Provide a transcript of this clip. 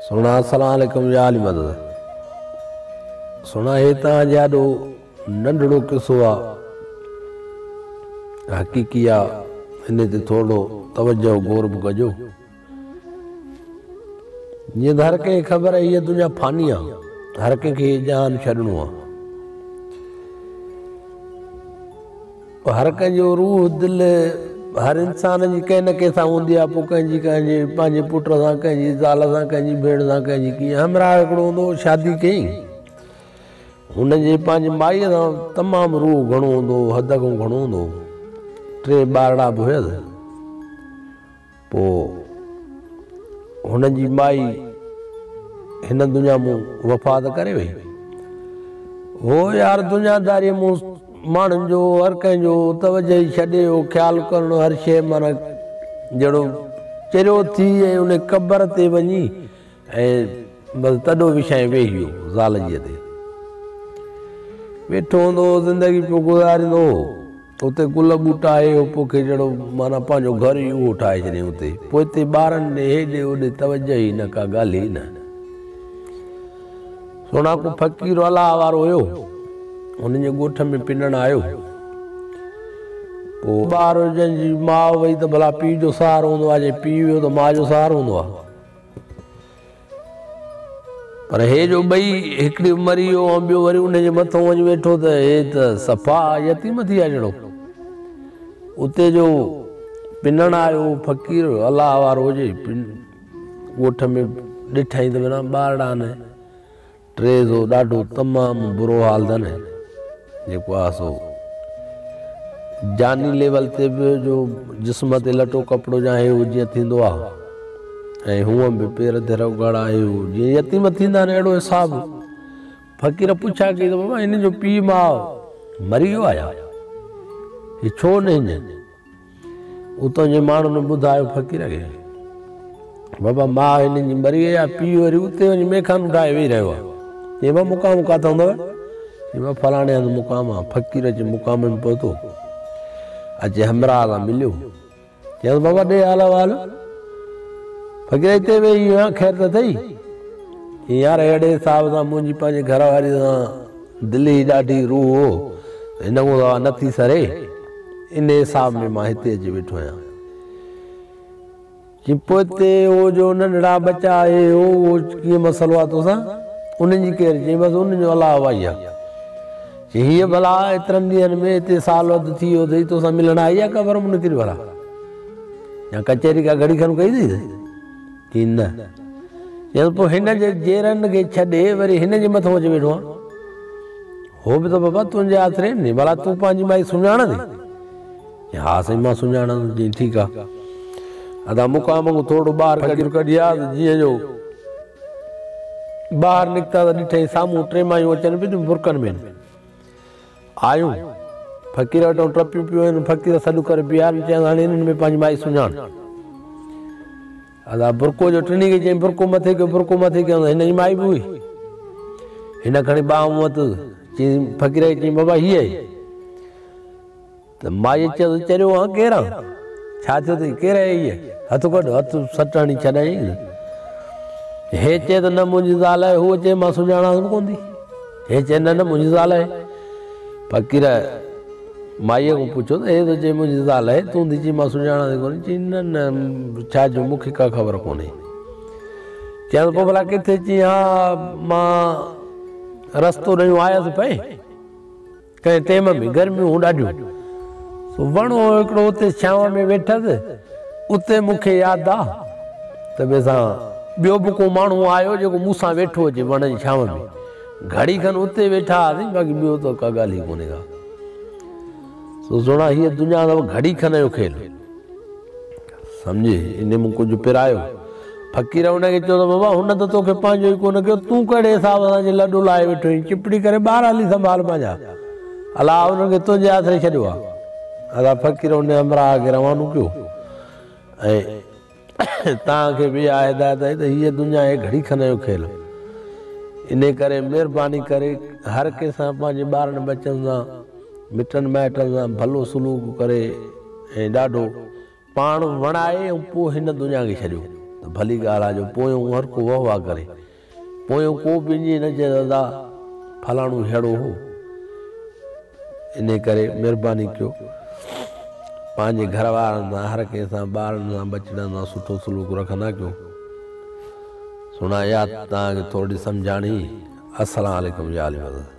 سهڻا السلام عليڪم يا علي مدد. سهڻا هي توهان جي آڏو ننڍڙو قصو آ حقيقي آ ان تي ٿورڙو توجه غور به ڪجو. جيئن ته هر ڪنهن کي خبر آهي هيء دنيا فاني آ هر ڪنهن کي هي جهان ڇڏڻو آ. هر ڪنهن جو روح دل هر انسان جي ڪنهن نه ڪنهن سان هوندي آهي پوء ڪنهن جي ڪنهن جي پنهنجي پٽ سان ڪنهن جي زال سان ڪنهن جي ڀيڻ سان ڪنهن جي ڪيئن همراهه هڪڙو هوندو هو شادي ڪيائين هن جي پنهنجي مائيء سان تمام روح گهڻو هوندو هو حد کان گهڻو هوندو هو ٽي ٻارڙا به هيس پوء هن جي مائي هن دنيا مون وفات ڪري وئي. هو يار دنياداريء مون ماڻهن جو هر ڪنهن جو توجه ئي ڇڏي ويو، خيال ڪرڻ هر شيء معنيٰ جهڙو چريو ٿي ۽ ان قبر تي وڃي ۽ بس تڏو وڇائي ويهي ويو زال جي تي ويٺو هوندو هو زندگي پيو گذاريندو هو. اتي گل ٻوٽا اهي هو پوکي جهڙو معنيٰ پنهنجو گهر ئي اهو ٺاهي ڇڏيائين اتي. پوئتي ٻارن ڏي هيڏي هوڏي توجه ئي نه ڪا ڳالهه ئي نه. سهڻا ڪو فقير الله وارو هيو. هن جي ڳوٺ ۾ پنڻ آيو. پوء ٻار جنهن جي ماء وئي ته ڀلا پيء جو سهارو هوندو آهي جي پيء ويو ته ماء جو سهارو هوندو آهي. پر هي جو ٻئي هڪڙي مري ويو ۽ ٻيو وري ان جي مٿو وڃي ويٺو ته هي ته صفا يتيم ٿي ويا جهڙو. اتي جو پنڻ آيو فقير الله وارو هجي ڳوٺ ۾ ڏٺائين ته بنا ٻارڙا نه ٽي سو ڏاڍو تمام برو حال اٿن جيڪو آ سو جاني ليول تي به جو جسم تي لٽو ڪپڙو جا هي جيئن ٿيندو آ ۽ هونء به پير ڌر اگهاڙا هي هو جيئن يتيم ٿيندا آهن اهڙو حساب. فقير پڇا ڪئي ته بابا هن جو پيء ماء مري ويو آ ڇا؟ هي ڇو نه هن؟ اتان جي ماڻهن ٻڌايو فقير کي بابا ماء هن جي مري وئي آ پيء وري اتي وڃي ميخانو ٺاهي ويهي رهيو آ. چيائين بابا مقام ڪاٿان اٿو؟ چيائين بابا فلاڻي هنڌ مقام آ. فقير اچي مقام ۾ پهتو اچي همراهه سان مليو. چيائينس بابا ڏي حال احوال. فقير هتي ويهي آهيان خير ته اٿئي؟ چيائين يار اهڙي حساب سان منهنجي پنهنجي گهر واري سان دل ئي ڏاڍي روح هو هن کان سوا نه ٿي سري ان حساب ۾ مان هتي اچي ويٺو آهيان. چيائين پوء هتي هو جو ننڍڙا ٻچا هي هو اهو ڪيئن مسئلو آهي توسان؟ انهن جي ڪير؟ چيائين بس انهن جو الله وائي آهي. چي هيء ڀلا ايترن ڏينهن ۾ هتي سال اڌ ٿي ويو اٿئي، توسان ملڻ آئي آ ڪا ڀرم نڪري ڀلا؟ يا ڪچهري ڪا گهڙي کن ڪئي اٿئي؟ چي نه. چيس پوء هن جي جيرن کي ڇڏي وري هن جي مٿون اچي ويٺو آن؟ هو به ته بابا تنهنجي آسري ۾ ڀلا تون پنهنجي مائي سڃاڻندين؟ چي ها سائين مان سڃاڻان ٿو. چي ٺيڪ آ. ادا مقام کان ٿورڙو ٻاهر ڪڍي آ ته جيئن جو ٻاهر نڪتا ته ڏٺائين سامهون ٽي مايون اچن پيون ته برقعن ۾ آيون. فقير وٽان ٽپيون پيون آهن. فقير سڏ ڪري بيهاري چيائين هاڻي انهن ۾ پنهنجي مائي سڃاڻ. ادا برقعو جو ٽنهي کي چيائين برقعو مٿي ڪيو برقعو مٿي ڪيو هن جي مائي به هئي. هن کڻي ٻانهن ورتس چيائين فقير کي چيائين بابا هيء آهي. ته مائيء چيو ته چريو آن ڪير آن؟ ڇا ٿيو اٿئي؟ ڪير آهي هيء؟ هٿ ڪڍ. هٿ سٽ هڻي ڇڏايائين. هي چئي ته نه منهنجي زال آهي. هوء چئي مان سڃاڻانس به ڪونه ٿي. هي چئي نه نه منهنجي زال آهي. فقير مائيء کان پڇيو ته هي ٿو چئي منهنجي زال آهي، تون ٿي چئين مان سڃاڻانس ڪونه. چئي نه نه ڇا جو مون کي ڪا خبر ڪونهي. چيائينس پوء ڀلا ڪٿي؟ چئي ها مان رستو ڏيون آيس پئي. ڪنهن ٽيم ۾ گرميون هيون ڏاڍيون، سو وڻ هو هڪڙو اتي ڇانو ۾ ويٺس، اتي مون کي ياد آ ته ٻئي سان ٻيو به ڪو ماڻهو آيو جيڪو مون سان ويٺو اچي وڻ جي ڇانو ۾، گهڙي کن اتي ويٺا هئاسين باقي ٻيو ته ڪا ڳالهه ئي ڪونهي ڪا. سو سهڻا هيء دنيا ته گهڙي کن جو کيل. سمجهي، انهيء مون ڪجهه پرايو. فقير هن کي چيو ته بابا هن ته توکي پنهنجو ئي ڪونه ڪيو، تون ڪهڙي حساب سان اچي لڏو لاهي ويٺو آهين، چپڙي ڪري ٻار هلي سنڀال پنهنجا. الله انهن کي تنهنجي آسري ڇڏيو آهي. ادا فقير ان همراهه کي روانو ڪيو ۽ توهان کي به اها هدايت آهي ته هيء دنيا آهي گهڙي کن جو کيل، انهيء ڪري مهرباني ڪري هر ڪنهن سان پنهنجي ٻارن ٻچن سان، مٽن مائٽن سان ڀلو سلوڪ ڪري ۽ ڏاڍو پاڻ وڻائي ۽ پوء هن دنيا کي ڇڏيو. ته ڀلي ڳالهه آهي جو پويون هر ڪو واهه واهه ڪري. پويون ڪو به ائين نه چئي ته ادا فلاڻو ههڙو هو. انهي ڪري مهرباني ڪيو پنهنجي گهر وارن سان هر ڪنهن سان ٻارن سان ٻچڙن سان سٺو سلوڪ رکندا ڪيو. سڻا يا توهان کي ٿورڙي سمجهاڻي. السلام عليڪم يا علي مدد.